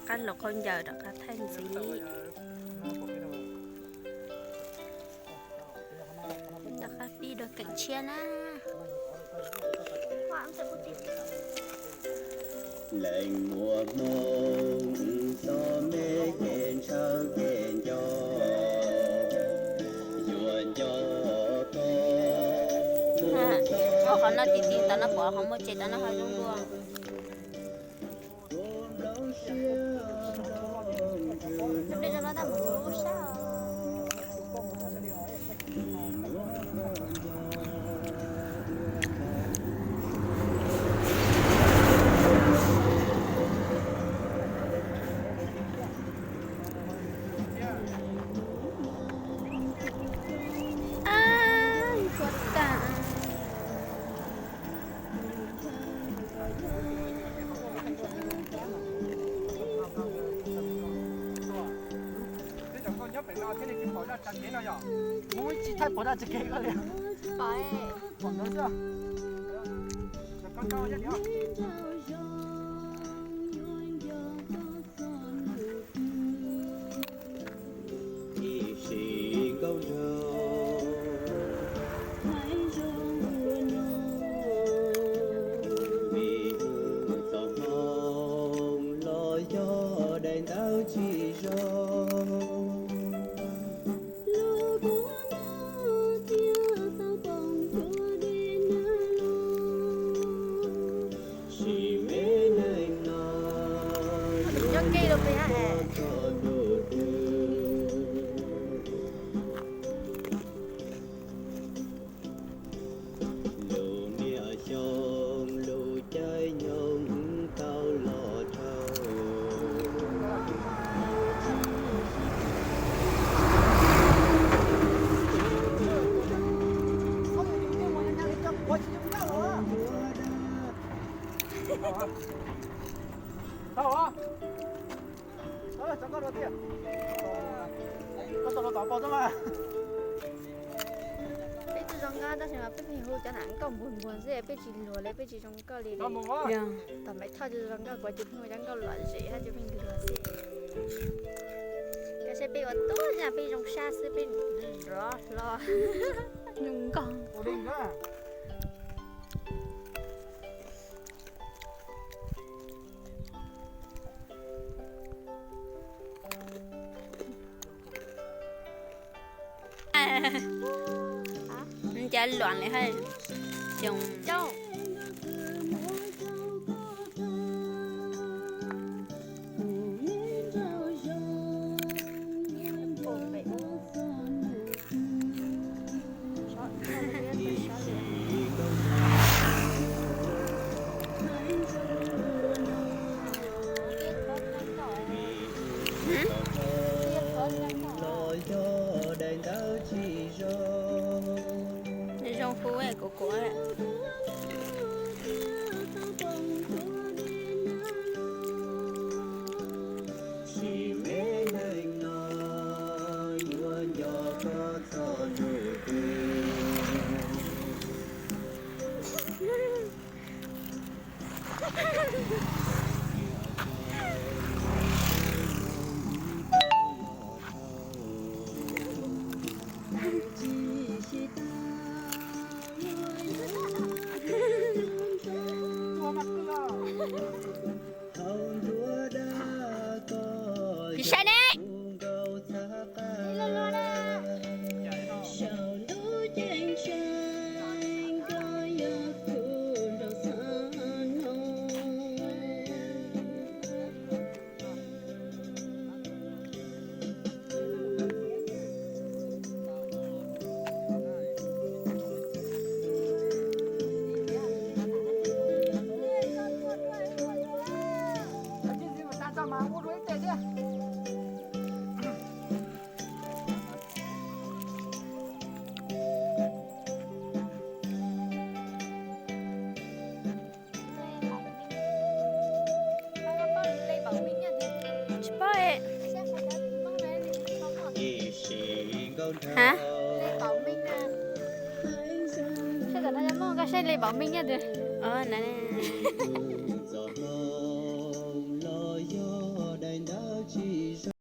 qab los qhov ncaws rov qab thaij ntxiv. Rov qab pib dua keem tshiab na. Leej muaj hmoo txom me ces ntshaw ces nco, yuav nco koj. Qhov no tiv tiv tas no pom qhov muaj tsev tas no ho zoo dua. Tsis thaij pom daj tsis kev koj li. Pom ntawd xwb. Ib sim nkauj nraug, vim hu txoj hmoo los yog daim ntawv tsis zoo. Lub niaj xyoo lub caij nyoog tau los dhau. Peb tsis zoo nkauj tab sis mas peb pheej hu cov nam nkauj npuag npuag xwb, peb tsis luag li, peb tsis zoo nkauj li. Tom Maiv Thoj zoo nkauj, kuv cov pheej hu cov nkauj lom zem hab cov pheej luag xwb. Koj saib peb ua tub zaj peb zoo sab xwb peb nrov hlo. Zoo nkauj. Ncav luam li hab. Xyoo. Zoo huv kuv kuv. Tsis saib ne. Tsis paub. Ha? Seb tam no yog Hmoob, koj saib Lê Bảo Minh na.